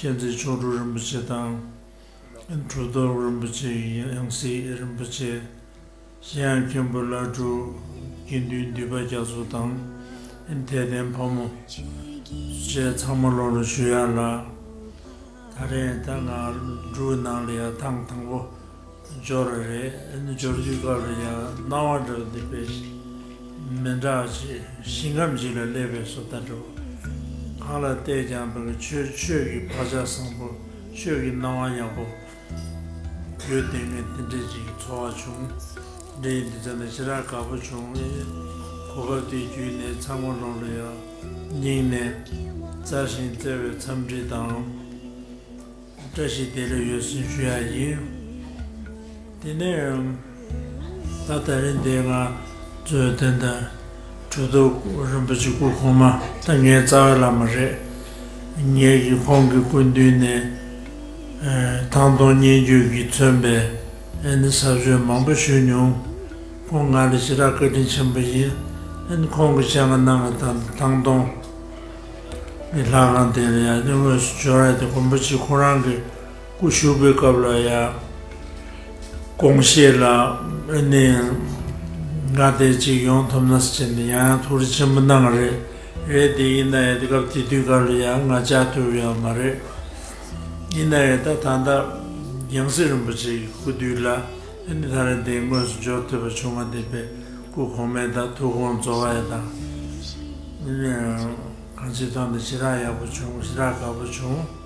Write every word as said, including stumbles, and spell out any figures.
མཁྱེན་བརྩེ་མཆོག་སྤྲུལ་རིན་པོ་ཆེ་དང་། གྲུབ་ཐོབ་རིན་པོ་ཆེ་ཡི་ཡང་སྲིད་རིན་པོ་ཆེ། གཞན་ཡང་མཁན་པོ་བླ་སྤྲུལ་དགེ་འདུན་འདུས་པ་རྒྱ་མཚོ་དང་། དད་ལྡན་ཕོ་མོ་བཅས་ཚང་མ་ལོ་ལ་ཞུ་ཡག་ལ། ད་རེས་ད་ང་འབྲུག་ནང་ལ་ཡང་ཐེངས་དང་པོ་འབྱོར་རེད། ཨ་ནི་འབྱོར་དུས་སྐབས་ལ་ཡང་སྣང་བ་འདྲ་བོ་འདི་དཔེ་མི་འདྲ་ཅིག་ཞིང་ཁམས་ཅིག་ལ་སླེབས་པའི་བཟོ་ལྟ་འདྲ་བོ། གང་ལ་བལྟས་ཀྱང་བོད་ཀྱི་ཆོས་ཆོས་ཀྱི་བག་ཆགས་བཟང་པོ། ཆོས་ཀྱི་སྣང་བ་ཡག་པོ། རྒྱུད་ལྡན་མཁན་དེ་འདྲས་ཅིག་འཚོ་བ་བྱུང་། འདྲ་ཡིན་དུས་ཙམ་ནས་ཞེ་དྲག་དགའ་པོ་བྱུང་། གོ་སྐབས་དེ་བརྒྱུད་ནས་ཚང་མ་ལོ་ལ་ཡང་སྙིང་ནས་བརྩེ་ཞིང་བརྩེ་བའི་འཚམས་འདྲི་དང་། བཀྲ་ཤིས་བདེ་ལེགས་ཡོད་ཟེར་ཞུ་ཡག་ཡིན། དེ་ནས་ད་ད་རིང་འདི་ང་ཚོའི་དེ་འདྲ་གྲུབ་ཐོབ་རིན་པོ་ཆེ་སྐུ་གོང་མ། ད་ངའི་རྩ་བའི་བླ་མ་རེད། ངེད་ཀྱི་ཁོང་གི་སྐུ་མདུན་ནས་ཨེ་ཐང་སྟོང་སྙན་བརྒྱུད་ཀྱིས་མཚོན་པའི་ཨེ་ནི་ཟབ་ཆོས་མང་པོ་ཞུས་མྱོང་། ཁོང་ང་ལ་ཞེ་དྲག་བཀའ་དྲིན་ཆེན་པོ་ཡིན། ཨེ་ནི་ཁོང་གི་སྤྱན་སྔ་གནང་བ་དང་ཐང་སྟོང་གི་ལྷ་ཁང་དེ་ལ་ཡང་དངོས་སུ་འབྱོར་ཡག་དེ་དགོངས་པ་བཞེས། ཁོ་རང་གི་སྐུ་བཞུགས་པའི་སྐབས་ལ་ཡང་དགོངས་བཞེས་ལ་ཨ་ནི་ང་དེ་ཅིག་ཡོང་ཐུབ་ན་ཟེར་ནས་ཡང་ཡང་ཐུགས་རེ་ཆེན་པོ་གནང་བ་རེད། རེད་དེ་ཡིན་ན་ཡང་དེ་སྐབས་དེ་དུས་སྐབས་ལ་ཡང་ང་བཅར་ཐུབ་ཡོད་མ་རེད། ཡིན་ན་ཡང་ད་ད་ལྟ་ཡང་སྲིད་རིན་པོ་ཆེ་ཡི་སྐུ་དུས་ལ་ཨ་ནི་ད་རེས་དེ་དངོས་སུ་འབྱོར་ཐུབ་པ་བྱུང་བ་དེ་དཔེ་སྐུ་གོང་མའི་ད་ཐུགས་དགོངས་རྫོགས་པ་ཡ་དང་། ཨ་ནི་གང་ཅིའི་ཐོག་ནས་ཞེ་དྲག་ཡག་པོ་བྱུང་། ཞེ་དྲག་དགའ་པོ་བྱུང་།